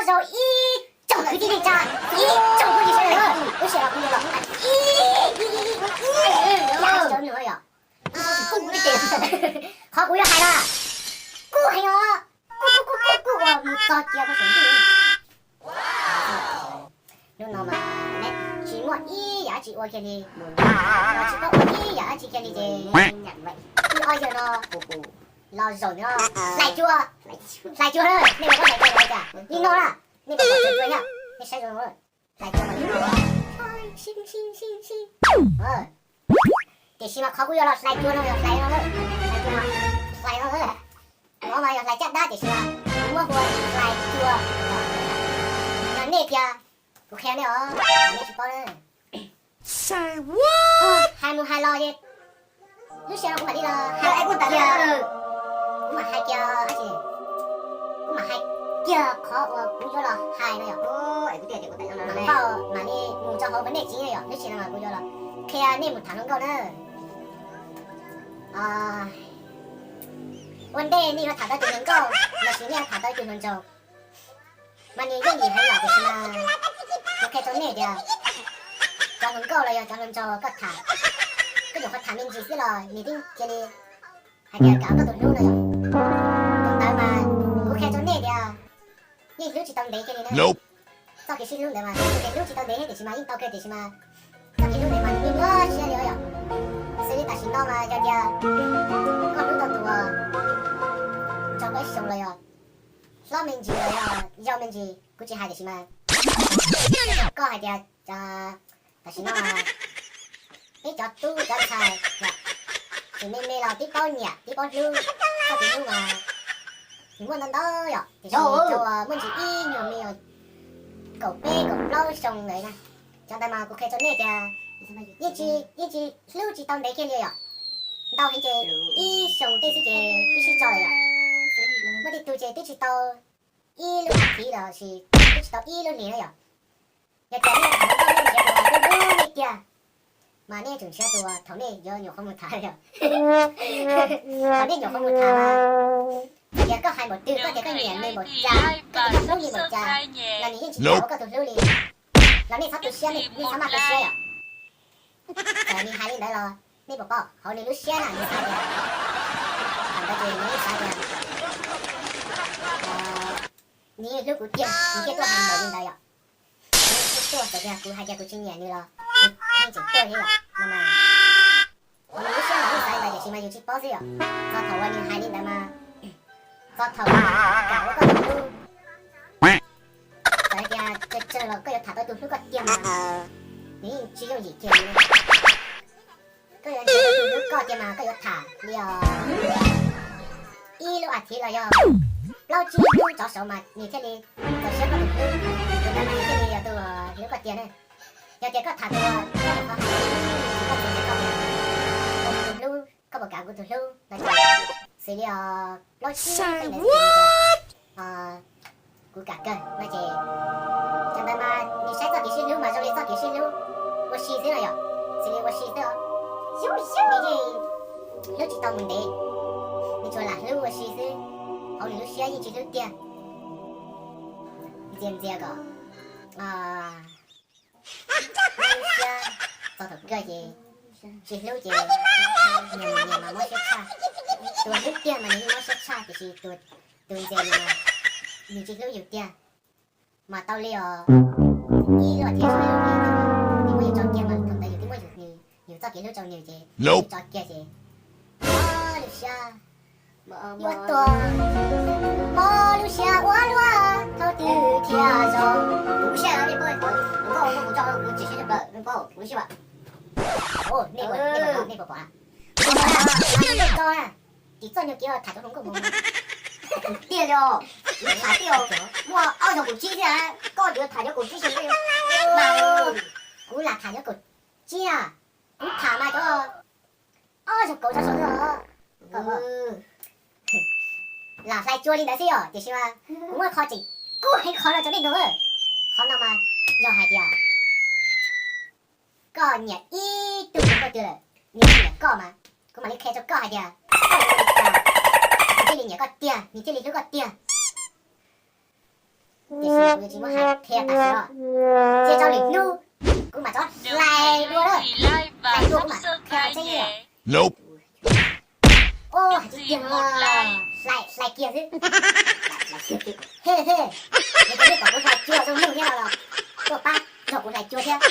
Zaum ib tsoom kwv tij neej tsa, ib tsoom kwv tij sawv daws, lub sij hawm no kuv yuav los ib ib ib ib ib ib yam no yom. Qhov kuv yuav hais no kub heev os, kub kub kub kub kub uas mus txog cia koj saum ntuj. Hnub no mas neb tsis muaj ib yam dab tsi ua kiag li, los tsis paub ua ib yam dab tsi kiag li ces wb ob yawg no los zaum no hlais cua, hlais cua na, nej puas paub hlais cua li cas? Li no na, nej puas paub hlais cua thiab? Nej saib zoo, hlais cua mas li no. Tiam sis mas qhov kuv yuav los hlais cua no yog hlais no, hlais cua no, hlais no, no mas yog hlais caj dab tiam sis mas kuv muab hu ua hlais cua. Yog nej tias kuv qhia nej os, nej tsis paub na. Hais mus hais los es lub sij hawm no kuv mam li los hais, kuv mam hais kiag, kuv mam hais kiag qhov uas kuv yuav los hais no yom. Mam li mus rau hauv vaj nej txiv no yom, lub sij hawm no mas kuv yuav los qhia nej mus tham hluas nkauj na. Ua ntej nej yuav tham tau tus hluas nkauj lossis nej yuav tham tau tus hluas nraug mas nws yooj yim heev yom, tiam sis mas kuv qhia rau nej tias cov hluas nkauj los yog cov hluas nraug koj tham, koj nyuam qhuav tham me ntsis xwb los nws twb cia li hais tias kam koj tus hlub no yom. Tus ntawd mas kuv qhia rau nej tias yeej hlub tsis tau ntev kiag li na. Txoj kev sib hlub ntawd mas tus hlub tsis tau ntev thiab tiam sis mas yeej tau kawg tiam sis mas txoj kev hlub ntawd mas yeej nyuaj siab li os yom. Xws li tam sim no mas yog tias koj hlub tau tus uas nrog koj ib xyoos los yog hlob me ntsis los yog yau me ntsis kuv tsis hais tiam sis mas koj hais tias tam sim no peb cov tub cov ntxhais tseem me me los tib paub nyiam tib paub hlub, txoj kev hlub mas nws muaj ntau ntau yom, tiam sis cov uas muaj ntsis ib nyuag me uas kaum peb kaum plaub xyoo ntawd na, cov ntawd mas kuv qhia rau nej tias yeej tsis, yeej tsis hlub tsis tau ntev kiag li yom. Ntau heev ces ib xyoo tej xwb ces twb sib tso lawm yom. Muaj tej tug ces twb tsis tau ib lub as thiv los sis twb tsis tau ib lub hlis na yom. Yog tias nej tham hluas nkauj nej nrhiav tus uas hlub hlub nej tiag mas nej yuav tsum nrhiav tus uas thaum nej yuav nyuam qhuav mus tham yom. Thaum nej nyuam qhuav mus tham mas yog koj hais npaum twg, koj tias koj nyiam nws npaum cas, koj tias koj hlub nws npaum cas, los nws yeej tsis tau ua koj tus hlub li. Los nej txhob tu siab, nej txhob maj tu siab yom. Txawm nws hais li ntawd los nej puas paub hauv nws lub siab na nws xav tias, thaum ntawd ces nws yeej xav tias nws yeej hlub kuv tiag nws thiaj tuaj hais npaum li ntawd yom. Nws tuaj txawm tias kuv hais tias kuv tsis nyiam nws los nws yeej tseem tuaj thiab yom. No mas hauv nws lub siab mas yeej xav li ntawd tiam sis mas yus tsis paub xwb yom. Txog thaum uas nws hais li ntawd mas txog thaum kam ua koj tus hlub, txawm hais tias tsawg tsawg los koj yuav tham tau tus hlub koj tiag mas nws yeej tsis yooj yim kiag li. Koj yuav nrhiav tau tus hlub koj tiag mas koj yuav tham li os ib lub as thiv los yog plaub tsib hnub tsov saud mas nws thiaj li txaus siab koj tus hlub, tus ntawd mas nws thiaj li yog tus hlub koj tiag ne. Yog tias koj tham tus uas koj nyuam qhuav hais, koj txiv nrhiav koj tias, tus hlub, koj puas kam kuv tus hlub no ces xws li os plaub tsib hnub ntawd kuv kam kawg no ces cov ntawd mas nws saib txoj kev sib hlub mas zoo li txoj kev sib hlub ua si xwb no yom, xws li ua si xwb os. Nws yeej hlub tsis tau mus ntev, nws tsuas lam hlub ua si xwb, hauv nws lub siab yeej tsis hlub tiag. Ntxias ntxias kom lub siab txog thaum kawg ces tsis hlub ces nyias mus nyias mas mob siab tshaj. Tus hlub tiag mas nws yeej mob siab tshaj tiam sis tus ntxias nws mas nws tsis hlub yus tiag. Mas tau li os, ib lub as thiv tsis hlub li, nws muab yus tso kiag mas thaum ntawd yus twb muab yus txoj kev hlub rau nws ces yus tso kiag ces mob lub siab, yuav tuag, mob lub siab ua luaj thaum twg thiaj zoo. Kuv siab nej paub, kuv tso kuv tsis siab plaws nej paub, kuv siab. Nej puas pom, nej puas pom na? Tsis txoj nyuag kev tham rau hluas nkauj mus tiag li os. Kuv tham tiag, muaj ob zaug kaum tsib thiab, koj yuav tham cov kaum tsib xyoo mas kuv lam tham cov kaum tsib na. Kuv tham mas cov ob zaug kaum tsib xyoo os. Lam hlais cua li ntawd xwb yom, tiam sis mas kuv muaj qhov tseem kub heev qhov no rau nej nug. Qhov no mas yog hais tias koj nyiam ib tug hluas nkauj twg lawm, nws nyiam koj mas kuv mam li qhia rau koj hais tias koj yuav ua li cas nws thiaj li nyiam koj tiag, nws thiaj li hlub koj tiag. Tiam sis kuv yuav tsis muab hais qhia tam sim no. Cia tso lwm hnub kuv mam rov hlais dua na. Hlais dua kuv mam qhia qhov tseeb li os. Ub, hais tiag tiag no, hlais, hlais kiag xwb. He he, yog tias nej kom kuv hlais cua zoo mloog thiab no los tuaj pab nrog kuv hlais cua thiab.